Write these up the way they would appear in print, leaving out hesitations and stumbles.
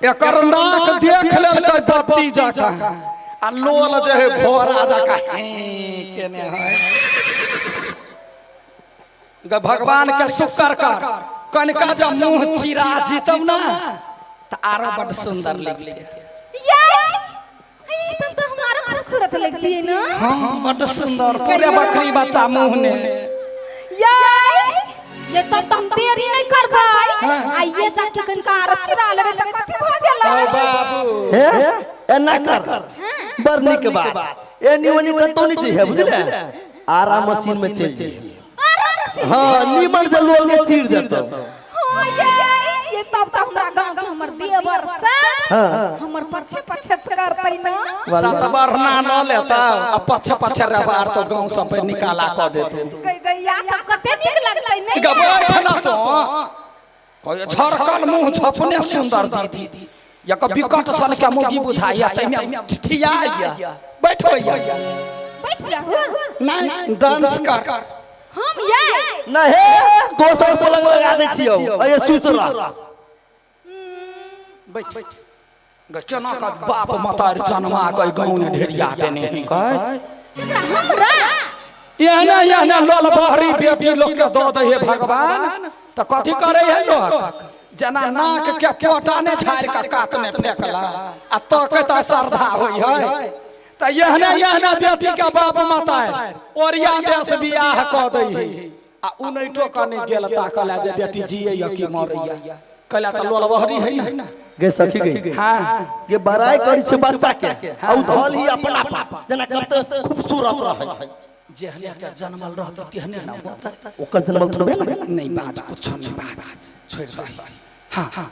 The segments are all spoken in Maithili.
एकर नाक देख लेलकै बत्ती जकाँ आ लोल जे है घोड़ा जकाँ हें केने है। गे भगवान के शुक्र कर, कनिका जब मुंह चिरा जीतब ना त आरो बड सुंदर लगते। ये हे, तब तो हमारा खूबसूरत लगती है ना। हाँ, बड सुंदर, पूरे बकरी बच्चा मुंह ने। ये तब तो हम देरी नहीं करबै, आइए जाके कनिका आरो चिरा लेबै त कथी भ गेलै। ओ बाबू हे, एना कर, बड़ नीक बात। एनी ओनी कतौ नहीं जइहे, बुझले? आरा मशीन में चलि जइहे। आरा मशीन? हाँ, नीमन से लोल के चीर देतौ। हाँ, ये तब तो हमरा गांव के हमर देवर से हमर पछे पछे करतै ना। सतबरना न लेता आ पछे पछे रबार तो गांव सब पे निकाला क देतौ। गई दैया, तब कते नीक लगतै नै? गे बैठ ना तो, कहियो झरकल मुंह छपने सुंदर दीदी या क विकट सन के मुगी बुझाइया तैमे ठिठियाइया। बैठो या। बैठ रहू। नहीं, डांस कर। हम ये ना हे, दोसर पलंग लगा दै छियौ, अये सुत रह। बैठ गे। केना का बाप मतार जनमा के गांव ने ढेरिया देने है कह। केकरा, हमरा? एहने एहने लोल बहरी बेटी लोग के दऽ दे हे भगवान त कथी करे है लोग? जेना नाक के पोटा ने झाड़ि के कात में फेंकला आ तके त श्रद्धा होइ है, त एहने एहने बेटी के बाप मतार ओरिया देश बियाह कऽ दै है आ उनैटो के नहि गेल ताकल जे बेटी जियैया कि मरैया, कैला त लोल बहरी है ना। गे सखी गे। हाँ। गे बड़ाई करी छै बच्चा के आ उ धल ही अपना पाप जेना कब त खूबसूरत रहै। जेहने के जन्मल रहतौ तेहने ना होतै। ओकर जन्मल थोड़बे ना। नहीं बाज, कुछ नहीं बाज, छोड़ दही। हाँ हाँ,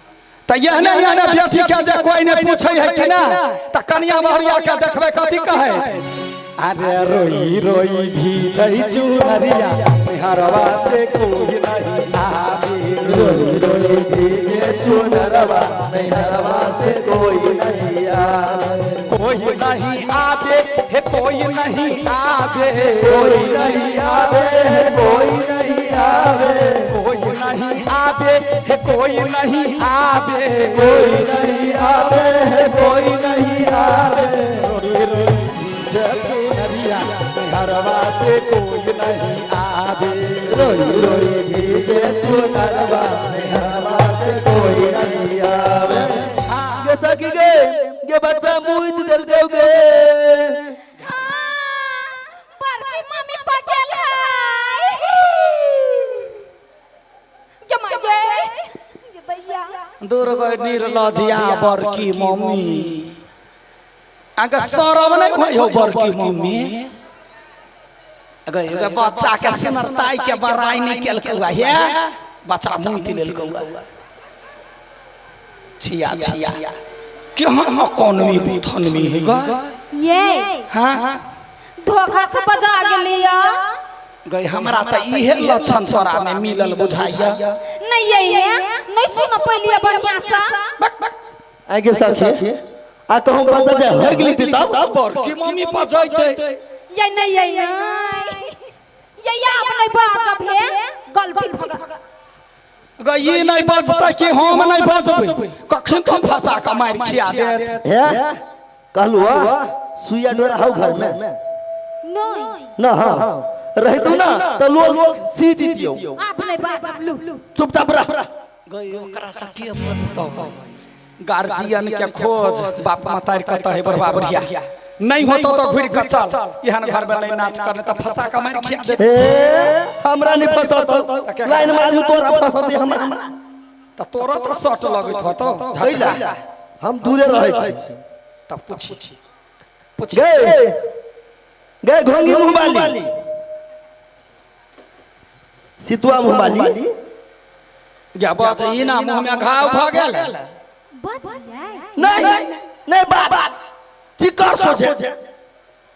त एहने एहने बेटी के जे कोई नहीं पूछे है कि ना, त कनिया बहरिया के देखबै कथी कहै? अरे रोई रोई भीजै चुनरिया, हरवा से कोई नहीं आवे। रोई रोई भीजे चुनरवा, नैहरवा से कोई नहीं आवे। कोई नहीं आवे हे, कोई नहीं आवे। कोई नहीं आवे हे, कोई नहीं आवे। कोई नहीं आवे हे, कोई नहीं आवे। कोई नहीं आवे हे, कोई नहीं आवे। रोई रोई भीजे चुनरिया, नैहरवा से कोई नहीं आवे। रोई रोई भीजे चुनरवा, नैहरवा से कोई नहीं आवे। गे सखी गे, गे बच्चा मुइत देलकौ गे। हाँ, बड़की मम्मी पगेल है। गे माय गे, गे दैया। दूर गई निर्लजिया बड़की मम्मी, अहाँके शरम नहीं होइ हौ बड़की मम्मी? गई गई बच्चा के सुनरताई के बड़ाई नहीं केलकौ हे, बच्चा मुइत लेलकौ। छिया छिया, केहन अकौनमी बुथनमी है गे। ये हाँ, धोखा से बजा गेलिया। गई हमरा त इहे लक्षण तोरा में मिलल बुझाइया। नहीं ये नहीं सुन पैलिया बढ़िया सा। आगे सखी, आ कहूँ बच्चा जे हर गेली तब बड़की मम्मी पर जैतै। ये नहीं, ये नहीं, ये आप नहीं बाजब हे, गलती भ गेल। गई ई नहीं बजतै कि हम नहीं बजबै, कखन तो फंसा के मारि खिया देत। हे कहलू सुइया डोरा हौ घर में? नहीं ना। हाँ रहितु ना त लोल सी दितियौ। आप नहीं बाजब, लू चुपचाप रह। गई ओकरा से के बजतौ? गार्जियन के खोज बाप मतार कत है बड़बा बढ़िया नहीं होतो तो घुरि के चल, एहन घर में नहीं नाच करने त फंसा के मारि खिया देत। हे हमरा नहीं फसतौ, लाइन मारियो तोरा फसतै हमरा। त तोरा त सट लगैत होतौ। कैला हम दूरे रहै छी। तब पूछी पूछी। गे गे घोंगी मुंहवाली, सितुआ मुंहवाली। गे बात ई ना मुंह में घाव भ गेल। बच जाए। नहीं नहीं बात चिकर सोझे।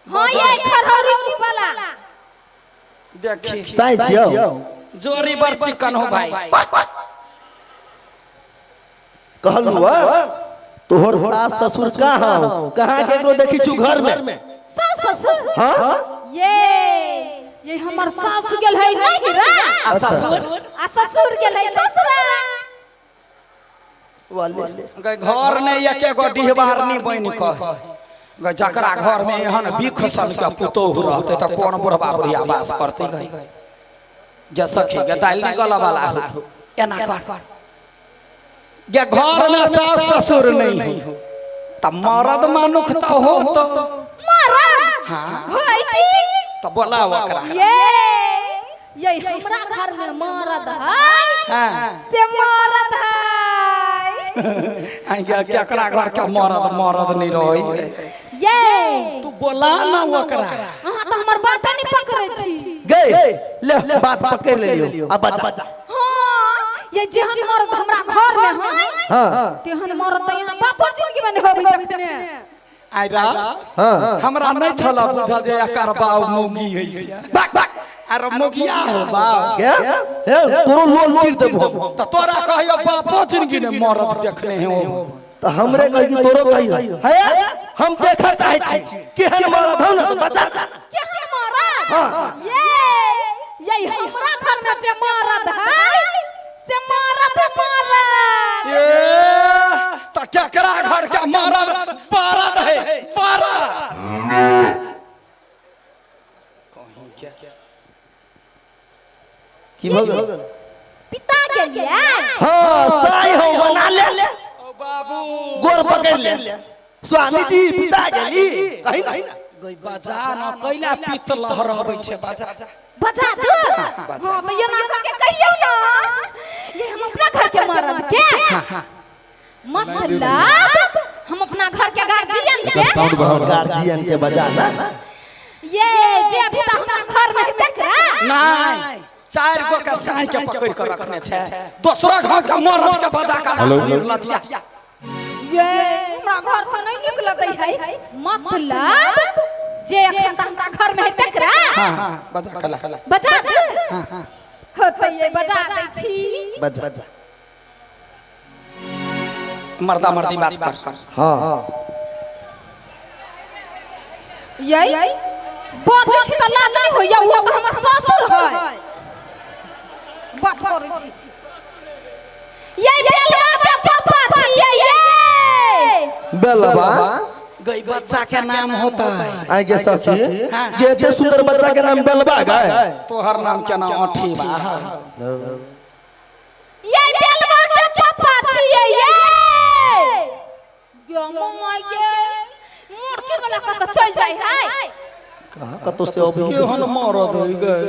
हाँ, ये खरहरी मुंह वाला देखी साई छियौ। जोरी बर चिकन हो भाई। कहलू तोहर सास ससुर कहाँ हौ? कहाँ केकरो देखी छु घर में? सास ससुर? हाँ। ये हमर सास गेल है नहीं रा आ ससुर? आ ससुर गेल है ससुरा। वाले गए घर नहीं एके गो डिहबारनी बनि कऽ गए, जकरा घर में एहन बिख सन के पुतोहु रहते तऽ कोन बुढ़बा बुढ़िया वास करते गए। गे सखी गे, दालि नहीं गलऽ वाला हो, एना कर गे। घर में सास ससुर नहीं हो तऽ मरद मनुख तऽ हो तो मरद हाँ। होय की? तऽ बोलाओ ओकरा। ये हमरा घर में मरद है। हाँ। से मरद है। आई गे, केकरा घर के मरद मरद नहीं रहे? ये तू बोला ना ओकरा। अहाँ तऽ हमर बात नहीं पकड़ै छी। गए ले, बात पकड़ ले लियो, अब बचा। हाँ, ये जेहन मरद हमरा घर में है तेहन मरद तऽ यहाँ बापो जिंदगी में नहीं होबै देखने। आई रा हाँ। हमरा नहीं छल बुझल जे एकर बाप मौगी है से। अरे मौगिया हो बाप। क्या हे, तोरो लोल चीर देबो। त तोरा कहियो बापो जिंदगी ने मरद देखने है ओ। त हमरे कहि कि तोरो कहि है, हम देखा चाहे छी केहन मरद हौ न, तो बचा। केहन मरद? हाँ। ये हमरा घर में जे मरद है से मरद है, मरद। ए त केकरा घर के मरद बरद है, बरद कहीं के? की भऽ गेल? पिता गेलियै। हाँ, साई हो बना ले। ओ बाबू। गोर पकड़ ले स्वामी जी, पिता गेली कहीं ना। गई बजा न, कैला पित्त लहरबै छै, बजा। बजा दू? हाँ, तो ये ना करके कहियो ना, ये हम अपना घर के मरद के मतलब हम अपना घर के गार्जियन के साउंड बढ़ाओ। गार्जियन के बजा ना। ये जे अभी तक हमरा घर में है तकरा नहीं, चार गो के साई के पकड़ के रखने छै, दोसरा घर के मरद के बजा के। हेलो। लचिया। ये हमरा घर से नहीं निकल गई है, मतलब जे अखन तक हमरा घर में है तकरा। हां हां, बजा कला। बजा दू? हां हां। हो तो ये बजा दै छी। बजा। मर्दा मर्दी बात कर। हाँ। ये बजै छी तऽ लाज नहीं होइया? ओ तऽ हमर ससुर है, बात करै छी। ये बेलवा के पापा छियै ये। बेलवा? गई, बच्चा के नाम होता है। आइ गे सखी गे, एते सुंदर बच्चा के नाम बेलवा गए। तोहर नाम के नाम अठी बा। ये बेलवा के पापा छियै ये। यो मम्मा के मूर्ति वाला कतऽ चलि जाइ है? कहाँ कतो से अबे? केहन मरद होई गए।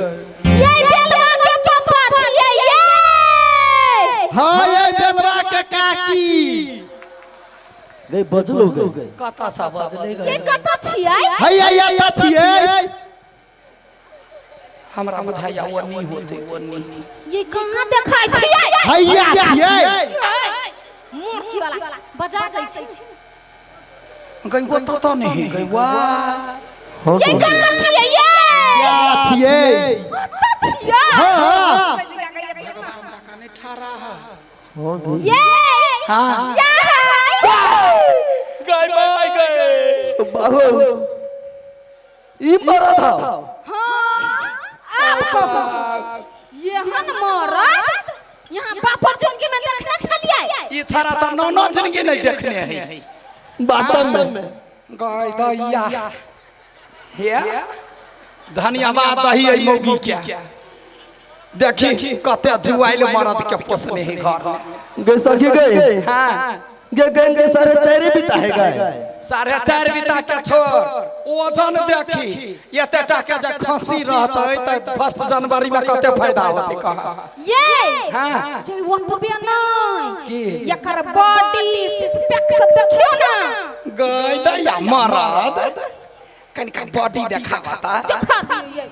ये बेलवा के पापा छियै ये। हाँ, ये बेलवा के काकी। गई, बजलो गई। कतऽ सा बजले ये गए? कतऽ छियै? हैया या छियै। हमरा बुझाइया वो नहीं होते, वो नहीं। ये कहाँ देखाइ छियै? हैया छियै। मूर्ति वाला बजा दै छी। गई, वो तो नहीं गई वाह। हाँ। ये कहाँ छियै ये? या छियै। कतऽ छियै? हाँ। हाँ गई। ये हाँ। या है। गई बाय गई। बाबू, ई मरद हौ। हाँ, आब कहू, एहन मरद यहाँ बापो जिंदगी में देखने छलियै? ई छाड़ा त नौ नौ जिंदगी नहीं देखने है। वास्तव में। गई दैया हे, धन्यवाद दही एहि मौगी के। देखी कते जुआइल मरद के पोसने है घर में। गई सखी गई। हाँ। गे गए के 4.5 बिता है गए। 4.5 बिता के छोड़, वजन देखी एते टा के जे खसी रहते त 1 जनवरी में कते फायदा होते कह। ये हाँ। जे ओतबे नहीं की? एकर बॉडी सिक्स पैक सब देखियो ना। गई दैया, मरद कनिका बॉडी देखावता। देखा दियो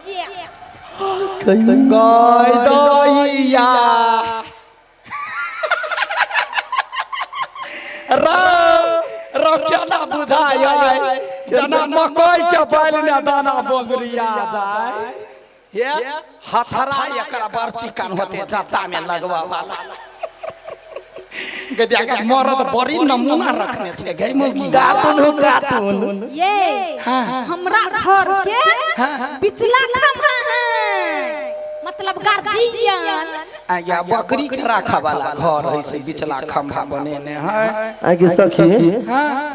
ये ये। गई दैया रौ, केना बुझाय, जेना मकई के बैल ने दाना बोगरिया जाय। हे, हथरा एकर बड़ चिकन होते, जाता में लगवा वाला। गदिया के मरद बड़ी नमूना रखने छै गई मौगी। कार्टून हो, कार्टून। ये हमरा घर के बिचला खम्भा है, मतलब गार्जियन। आज्ञा बकरी के राखा वाला घर है से बिचला खंभा बनेने है। आगे सखी। हाँ।